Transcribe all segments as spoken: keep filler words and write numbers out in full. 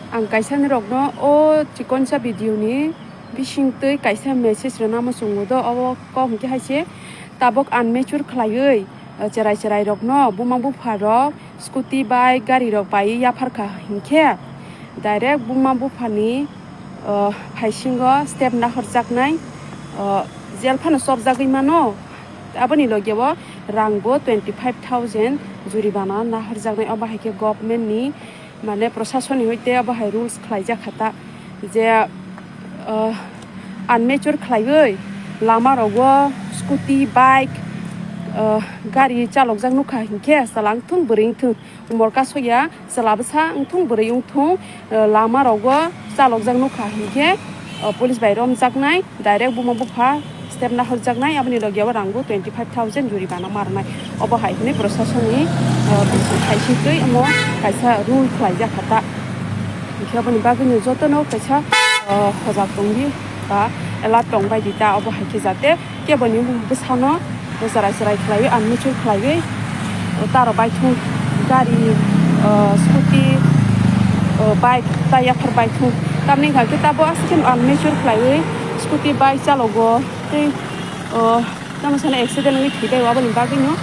Ang kaisa ni rokno o chikonsa video ni bising twi kaisa message rwna muchungo do, obo kok hwnkhe hai se tabok unmature khlaiwi, eh, cherai cherai rokno buma bupha rok scooty, bike, gari rok bai yapharkha hinkhe direct buma bupha ni, eh, phaisingo step nahorjaknai, eh, jail phano chopjagwi mano. Aboni logi o rang bo twenty five thousand juribana nahorjaknai, obo hai khe government ni mane, prosasoni hoite abo hai rules khlaijak kha ta je, ah, unmature khlaiwi lama rogo scooty, bike, ah, gari chalokjak nukha hinkhe chwla wngthung bwrwi wngthung, umor kasoya chwla bwsa wngthung bwrwi wngthung, ah, lama rogo chalokjak nukha hinkhe, ah, police bai romjaknai. Direct buma bupha step nahorjaknai, aboni logi o rang bo twenty five thousand juribana marnai. Obo hai hwnwi prosasoni, eh, bising khaisingtwi omo kaisa rule khlaijak kha ta. Hinkhe aboni bagwino jotono kaisa, eh, hojak tongdi ba alert tongbaidi ta, obo hai khe jate keboni bwsano cherai cherai khlaiwi, unmature khlaiwi, taro baithung gari, eh, scooty, eh, bike ta yaphar baithung. Tamni hwnkhe tabo aswk khe unmature khlaiwi scooty, bike chalogo tei, eh, tamo sana accident wngwi thwi tei, aboni bagwino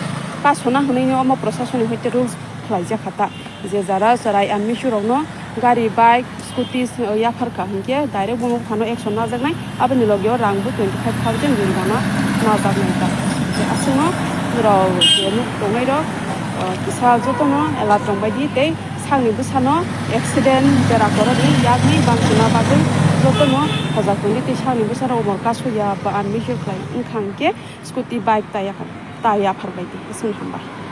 kasona hwnwi omo prosasoni hoite rules khlaijak kha ta. Je jara cherai unmature rokno gari, bike, scooty, eh, yapharkha hinkhe direct buma buphano action najaknai, aboni logi o rang bo twenty five thousand juribana najaknai ta. Je aswkno norok je nuk tongnai rok, eh, kisa jotono alert tongbaidi tei sakni bwsano accident bera kwrwkni yakni bangchina bagwi jotono hojak tongdi tei sakni bwsano umor kasoya ba unmature khlai wngkha hinkhe scooty, bike ta yapharbaidi. Aswkno hambai.